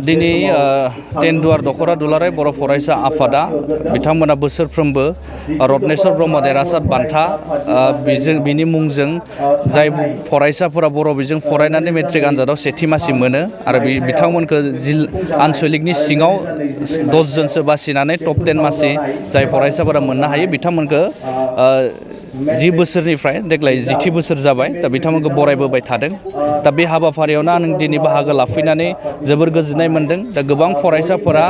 दिनै टेनदुवार दखरा दुलाराय बर' फरायसा आफादा बिथांमोना बोसोरफ्रोमबो रत्नेश्वर ब्रह्म देरहासार बान्था बिनि मुंजों जाय फरायसाफोरा बर' बिजों फरायनानै मेट्रिक आनजादाव सेथि मासि मोनो आरो बिथांमोनखौ आनसलिकनि सिङाव 10 जनसो बासिनानै टप 10 मासि जाय फरायसाफोरा मोननो हायो बिथांमोनखौ 10 बोसोरनिफ्राय देग्लाय 10थि बोसोर जाबाय दा बिथांमोनखौ बरायबोबाय थादों दा बे हाबाफारियावनो आं दिनै बाहागो लाफैनानै जोबोर गोजोननाय मोनदों दा गोबां फरायसाफोरा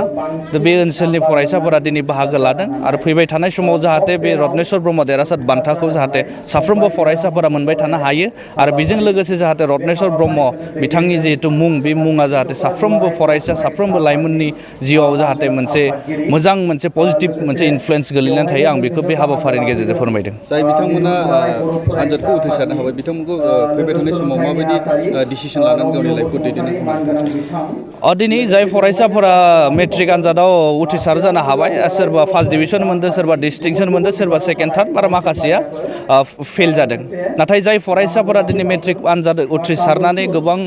बे ओनसोलनि फरायसाफोरा दिनै बाहागो लादों आरो फैबाय थानाय समाव जाहाथे बे रत्नेश्वर ब्रह्म देरहासार बान्थाखौ जाहाथे साफ्रोमबो फरायसाफोरा मोनबाय थानो हायो आरो बेजों लोगोसे जाहाथे रत्नेश्वर ब्रह्म बिथांनि जिहेतु मुं बे मुङा जाहाथे साफ्रोमबो फरायसा साफ्रोमबो लाइमोननि जिउआव जाहाथे मोजां मोनसे पजिटिभ मोनसे इनफ्लुयेन्स गोलैनानै थायो आं बेखौ बे हाबाफारिनि गेजेरजों फोरमायदों जाय बिथांमोना आनजादखौ उथ्रिसारनो हाबाय बिथांमोनखौ फैबाय थानाय समाव माबायदि डिसिसन लानानै गावनि लाइफखौ दैदेननो दिनै जाय फरायसाफोरा मेट्रिक आनजादाव उथ्रिसार जानो हाबाय सोरबा फार्स्ट डिभिजन मोनदों सोरबा डिस्टिंसन मोनदों सोरबा सेकेन्ड थार्ड आरो माखासेया फेल जादों नाथाय जाय फरायसाफोरा दिनै मेट्रिक आनजाद उथ्रिसारनानै गोबां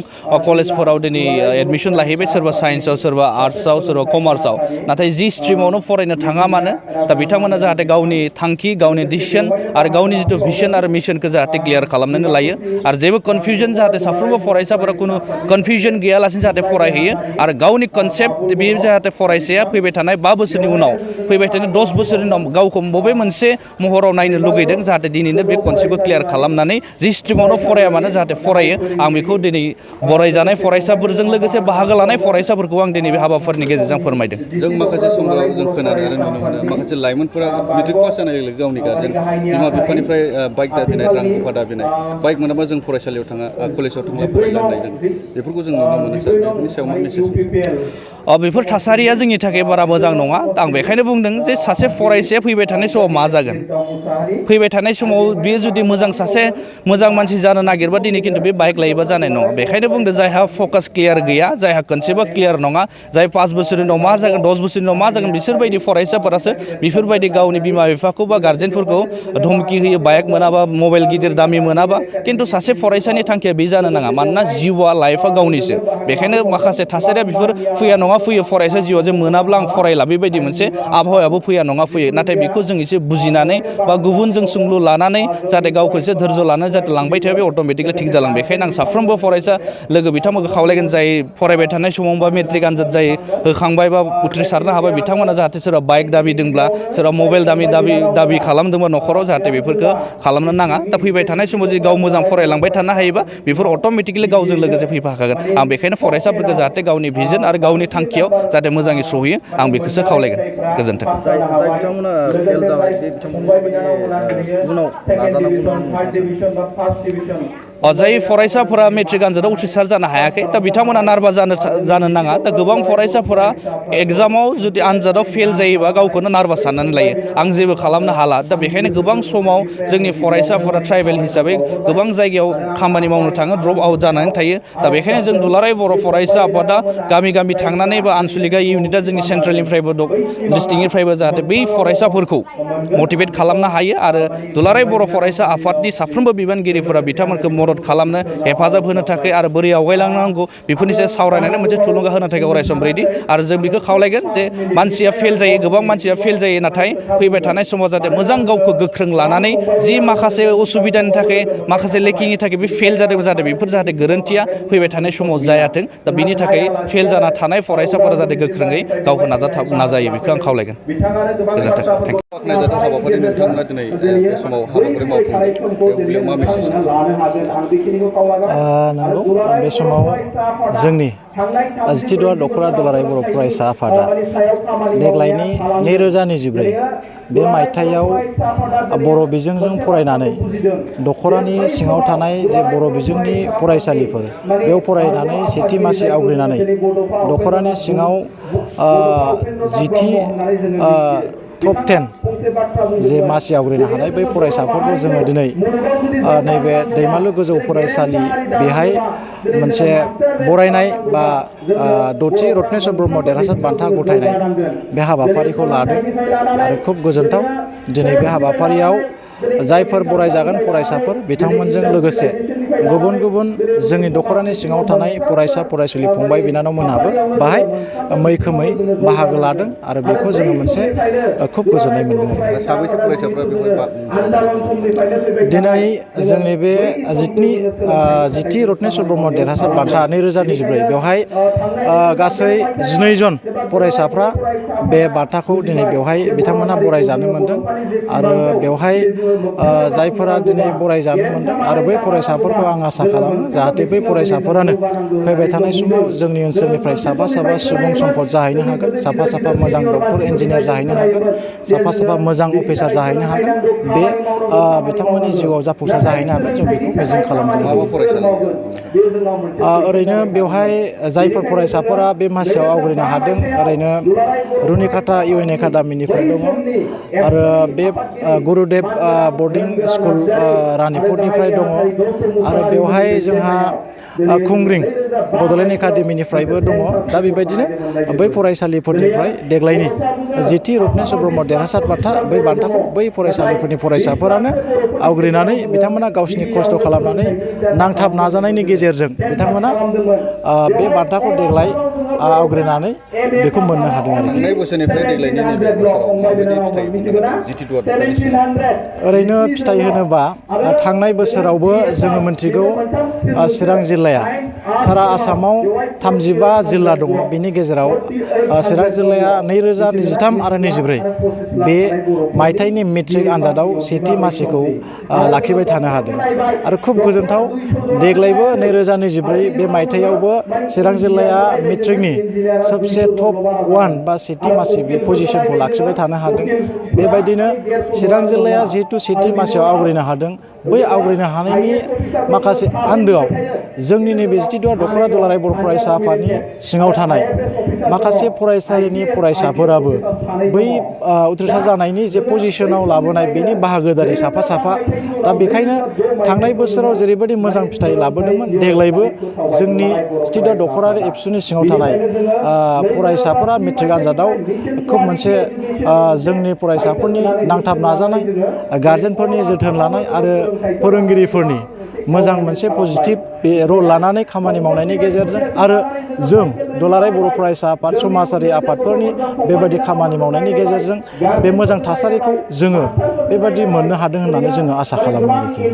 कलेजफोराव दिनै एडमिसन लाहैबाय सोरबा साइन्सआव सोरबा आर्ट्सआव सोरबा कमार्सआव नाथाय जि स्ट्रिमावनो फरायनो थाङा मानो दा बिथांमोना जाहाथे गावनि थांखि गावनि डिसिसन आरो गावनि जिथु भिजन आरो मिशनखौ जाहाथे क्लियार खालामनानै लायो आरो जेबो कनफिउजन जाहाथे साफ्रोमबो फरायसाफोरा खुनु कनफिउजन गैयालासिनो जाहाथे फरायहैयो आरो गावनि कनसेप्ट बे जाहाथे फरायसाया फैबाय थानाय 5 बोसोरनि उनाव फैबाय थानाय 10 बोसोरनि उनाव गावखौ बबे मोनसे महराव नायनो लुगैदों जाहाथे दिनैनो बे कनसेप्टखौ क्लियार खालामनानै जि स्ट्रिमावनो फराया मानो जाहाथे फरायो आं बेखौ दिनै बरायजानाय फरायसाफोरजों लोगोसे बाहागो लानाय फरायसाफोरखौ आं दिनै बे हाबाफारिनि गेजेरजों फोरमायदों जों माखासे समफोराव जों खोनानो आरो नुनो मोनो माखासे लाइमोनफोरा मेट्रिक पास जानाय लोगो लोगो गावनि गारजेन बिमा बिफानिफ्राय बाइक दाबिनाय रां रुफा दाबिनाय बाइक मोनाबा जों फरायसालियाव थाङा कलेजाव थांला फरायला होननाय बेफोरखौ जों नुनो मोनो सार बेनि सायाव मा मेसेज बेफोर थासारिया जोंनि थाखाय बारा मोजां नङा आं बेखायनो बुंदों जे सासे फरायसाया फैबाय थानाय समाव मा जागोन फैबाय थानाय समाव बेयो जुदि सासे मोजां मानसि जानो नागिरबा दिनै खिन्थु बे बाइक लायोबा जानाय नङा बेखायनो बुंदों जायहा फकास क्लियार गैया जायहा कनसेप्टआ क्लियार नङा जाय 5 बोसोरनि उनाव मा जागोन 10 बोसोरनि उनाव मा जागोन बिसोरबायदि फरायसाफोरासो बेफोरबायदि गावनि बिमा बिफाखौ बा गार्जेनफोरखौ धमकि होयो बाइक मोनाबा मबाइल गिदिर दामि मोनाबा खिन्थु सासे फरायसानि थांखिया बे जानो नाङा मानोना जिउआ लाइफआ गावनिसो बेखायनो माखासे थासारिया बेफोर फैया नङा फैयो फरायसा जिउआव जे मोनाब्ला आं फरायला बेबायदि मोनसे आबहावायाबो फैया नङा फैयो नाथाय बेखौ जों एसे बुजिनानै बा गुबुनजों सोंलु लानानै जाहाथे गावखौ एसे धैर्य लानानै जाहाथे लांबाय थायो बे अट'मेटिकलि थिग जालाङो बेखायनो आं साफ्रोमबो फरायसा लोगो बिथांमोनखौ खावलायगोन जाय फरायबाय थानाय समाव बा मेट्रिक आनजाद जायो होखांबाय बा उथ्रिसारनो हाबाय बिथांमोना जाहाथे सोरबा बाइक दाबिदोंब्ला सोरबा मबाइल दाबि खालामदोंबा न'खराव जाहाथे बेफोरखौ खालामनो नाङा दा फैबाय थानाय समाव जुदि गाव मोजां फरायलांबाय थानो हायोबा बेफोर अट'मेटिकलि गावजों लोगोसे फैफाखागोन आं बेखायनो फरायसाफोरखौ जाहाथे गावनि भिजन आरो गावनि थांखियाव जाहाथे मोजाङै सहैयो आं बेखौसो खावलायगोन गोजोन्थों जाय बिथांमोना फेल जाबाय बे बिथांमोननि उनाव नाजानांगौ जाय फरायसाफोरा मेट्रिक आनजादाव उथ्रिसार जानो हायाखै दा बिथांमोना नार्भास जानो नाङा दा गोबां फरायसाफोरा एग्जामाव जुदि आनजादाव फेल जायोबा गावखौनो नार्भास साननानै लायो आं जेबो खालामनो हाला दा बेखायनो गोबां समाव जोंनि फरायसाफोरा ट्राइबेल हिसाबै गोबां जायगायाव खामानि मावनो थाङो ड्रप आउट जानानै थायो दा बेखायनो जों दुलाराय बर' फरायसा आफादा गामि गामि थांनानै बा आनसलिका इउनिटआ जोंनि सेन्ट्रेलनिफ्रायबो डिस्ट्रिक्टनिफ्रायबो जाहाथे बै फरायसाफोरखौ मटिभेट खालामनो हायो आरो दुलाराय बर' फरायसा आफादनि साफ्रोमबो बिबानगिरिफोरा बिथांमोनखौ मदद खालामनो हेफाजाब होनो थाखाय आरो बोरै आवगायलांनांगौ बेफोरनि सायाव सावरायनानै मोनसे थुलुंगा होनो थाखाय अरायसम रेडि आरो जों बेखौ खावलायगोन जे मानसिया फेल जायो गोबां मानसिया फेल जायो नाथाय फैबाय थानाय समाव जाहाथे मोजां गावखौ गोख्रों लानानै जि माखासे उसुबिदानि थाखाय माखासे लेकिंनि थाखाय बे फेल जादों जाहाथे बेफोर जाहाथे गोरोन्थिया फैबाय थानाय समाव जायाथों दा बिनि थाखाय फेल जाना थानाय फरायसाफोरा जाहाथे गोख्रोङै गावखौ नाजायो बेखौ आं खावलायगोन गोजोन्थों थेंक इउ बाख्नायजाथाव हाबाफारि नोंथांमोना दिनै बे समाव हाबाफारि मावफुंदों बेयाव मा मेसेज नंगौ बे समाव जोंनि जिथिदुवार दखरा दुलाराय बर' फरायसा आफादा देग्लायनि 2024 बे मायथाइयाव बर' बिजोंजों फरायनानै दखरानि सिङाव थानाय जे बर' बिजोंनि फरायसालिफोर बेयाव फरायनानै सेथि मासि आवग्रिनानै दखरानि सिङाव 10थि टप 10 जे मासि आवग्रिनो हानाय बै फरायसाफोरखौ जोङो दिनै नैबे दैमालु गोजौ फरायसालि बेहाय मोनसे बरायनाय बा 6थि रत्नेश्वर ब्रह्म देरहासार बान्था गथायनाय बे हाबाफारिखौ लादों आरो खुब गोजोनथाव दिनै बे हाबाफारियाव जायफोर बरायजागोन फरायसाफोर बिथांमोनजों लोगोसे गुबुन गुबुन जोंनि दख'रानि सिङाव थानाय फरायसा फरायसुलि फंबाय बिनानावमोनहाबो बाहाय मैखोमै बाहागो लादों आरो बेखौ जोङो मोनसे खुब गोजोननाय मोनदों आरो। साबैसे फरायसाफ्रा बेफोर दिनै जोंनि बे जिथि रत्नेश्वर ब्रह्म देरहासार बान्था 2024 बेवहाय गासै 12 जन फरायसाफ्रा बे बान्थाखौ दिनै बेवहाय बिथांमोनहा बरायजानो मोनदों आरो बेवहाय जायफोरा दिनै बरायजानो मोनदों आरो बै फरायसाफोरखौ आं आसा खालामो जाहाथे बै फरायसाफोरानो फैबाय थानाय समाव जोंनि ओनसोलनिफ्राय साफा सुबुं सम्पद जाहैनो हागोन, साफा मोजां डक्टर इन्जिनियार जाहैनो हागोन, साफा मोजां अफिसार जाहैनो हागोन, बे बिथांमोननि जिउआव जाफुंसार जाहैनो हागोन जों बेखौ मिजिं खालामदों। ओरैनो बेवहाय जायफोर फरायसाफोरा बे मासियाव आवग्रिनो हादों ओरैनो रुनिकाटा इउएन एकाडेमिनिफ्राय दङ आरो बे गुरुदेब बर्डिं स्कुल रानिपुरनिफ्राय दङ आरो बेवहाय जोंहा खुंग्रिं बड'लेण्ड एकाडेमिनिफ्रायबो दङ। दा बेबायदिनो बै फरायसालिफोरनिफ्राय देग्लायनि जिथि रत्नेश्वर ब्रह्म देरहासार बान्था बै बान्थाखौ बै फरायसालिफोरनि फरायसाफोरानो आवग्रिनानै बिथांमोना गावसिनि खस्थ' खालामनानै नांथाब नाजानायनि गेजेरजों बिथांमोना बे बान्थाखौ देग्लाय आवग्रिनानै बेखौ मोननो हादों आरो। थांनाय बोसोरनिफ्राय देग्लायनि नैबे बोसोराव माबायदि फिथाइ मोननो हादों जिथि दुवार दख'रानि सिङाव? ओरैनो फिथाइ होनोबा थांनाय बोसोरावबो जोङो मिथिगौ चिरां जिल्लाया सारा आसामाव 35 जिल्ला दङ। बेनि गेजेराव चिरां जिल्लाया 2023 आरो 24 बे मायथाइनि मेट्रिक आनजादाव सेथि मासिखौ लाखिबाय थानो हादों आरो खुब गोजोनथाव देग्लायबो 2024 बे मायथाइयावबो चिरां जिल्लाया मेट्रिकनि सबसे टप 1 बा सेथि मासि बे पजिशनखौ लाखिबाय थानो हादों। बेबायदिनो चिरां जिल्लाया जिहेतु सेथि मासियाव आवग्रिनो हादों बै आवग्रिनो हानायनि माखासे आन्दोआव जोंनि नैबे जिथि दख'रा दुलाराय बर' फरायसा आफादनि सिङाव थानाय माखासे फरायसालिनि फरायसाफोराबो बै उथ्रिसार जानायनि जे पजिशनाव लाबोनाय बेनि बाहागोदारि साफा दा बेखायनो थांनाय बोसोराव जेरैबायदि मोजां फिथाइ लाबोदोंमोन देग्लायबो जोंनि जिथि दख'रा एबसुनि सिङाव थानाय फरायसाफोरा मेट्रिक आनजादाव खुब मोनसे जोंनि फरायसाफोरनि नांथाब नाजानाय, गारजेनफोरनि जोथोन लानाय आरो फोरोंगिरिफोरनि मोजां मोनसे पजिटिभ बे रल लानानै खामानि मावनायनि गेजेरजों आरो जों दुलाराय बर' फरायसा आफाद समाजारि आफादफोरनि बेबायदि खामानि मावनायनि गेजेरजों बे मोजां थासारिखौ जोङो बेबायदि मोननो हादों होननानै जोङो आसा खालामो आरोखि।